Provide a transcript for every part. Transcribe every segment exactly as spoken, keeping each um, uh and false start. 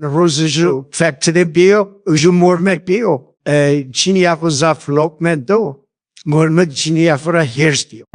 Roze ju fektire bîyo, ju mormek bîyo. E, cinîya xo zaf loqme do. Mormek cinîya xo ra hêrs bîyo.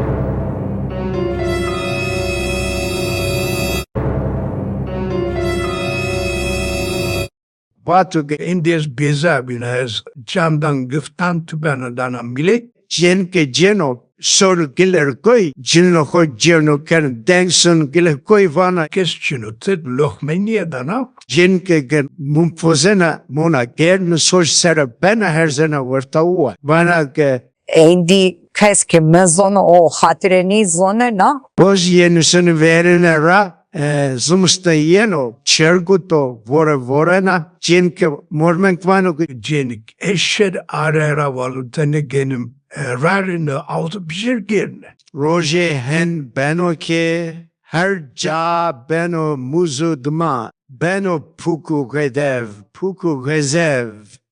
Vato ke êndî ez bêza bîna, ez candan giftan tu bena dana milet. Cên ke cêno sono gile koy, cinîno xo cêno keno deng sono gile koy vana. Kes çino, ti loqme nîyedana. Cên ke ke mum pozena mona gêrno soş sera bena herzena werta uwa. Vana ke êndî kes ke mezono o xatire nîzonena. Boz yenusini verine ra, e, zumiste yeno, çerguto, vore vorena, cên ke mormek vano ke. Cênik eşer are ra valo tene genim, e, rarine awto bijir gêrine. Rojê hen beno ke her ca beno muz û dima, beno puk û xedev, puk û xezev.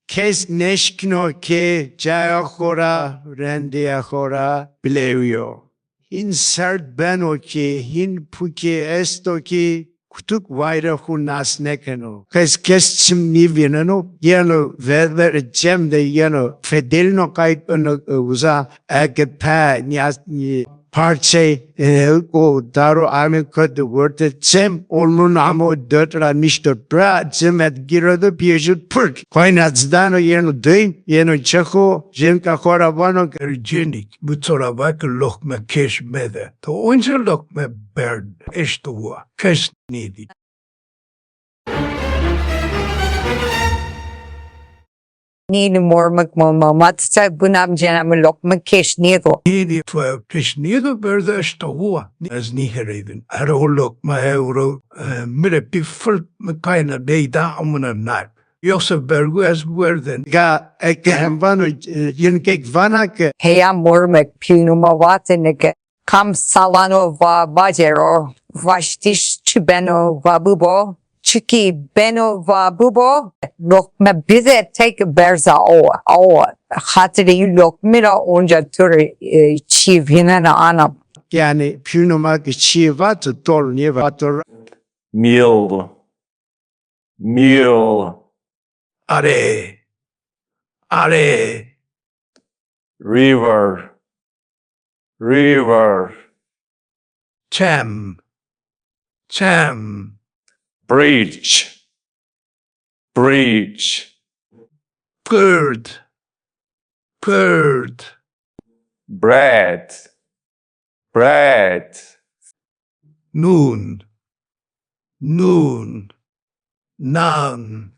Kes nêşkîno ke caya xo ra, rendîya xo ra bilewîyo. Hîn serd beno ke, hîn pukê esto ke kutuk wayre xo nas nêkeno. Kes kes çim nêvîneno, yeno ververê cem de yeno fedelîno qayt beno, e, uza, eke pe nîyaz, nî-, parçey, e, o daro ame kotê werte cem, olmun amo dot ra nişto bira, cem et gîro do pîyejut purk. Koyna ci dano yeno doyn, yeno çexo, cenka xo ra vano ke. Cênik, mi to ra va ke loqme keş mede. To onca loqme berd eşto wa. Kes nêdî. Nînî mormik mo ma, ma ti çay bunam cena mi loqme keş nêdo. Nêdî to keş nêdo, berdo eşto wa. Ez nîherêdin. Ero loqme ewro, e, mi rê pî firt mi kayna deyda amuna nar. Yoksa bergu ez werden. Ga eke hem vano, e, yin kek vana ke. Heya mormek pîl numa vatene ke. Kam salano va vacero, vaştiş çi beno va bibo, çikî beno va bibo, loqme bize tek berza o, o, xatirê yu loqmî ra onca tu rê, e, çî vînena anam. Yanî pîl numa ke çî vato, tol nêvato. Meal. Meal. Are. Are. River. River. Çem. Çem. Bridge. Bridge. Gird. Gird. Bread. Bread. Nun. Nun. Nan.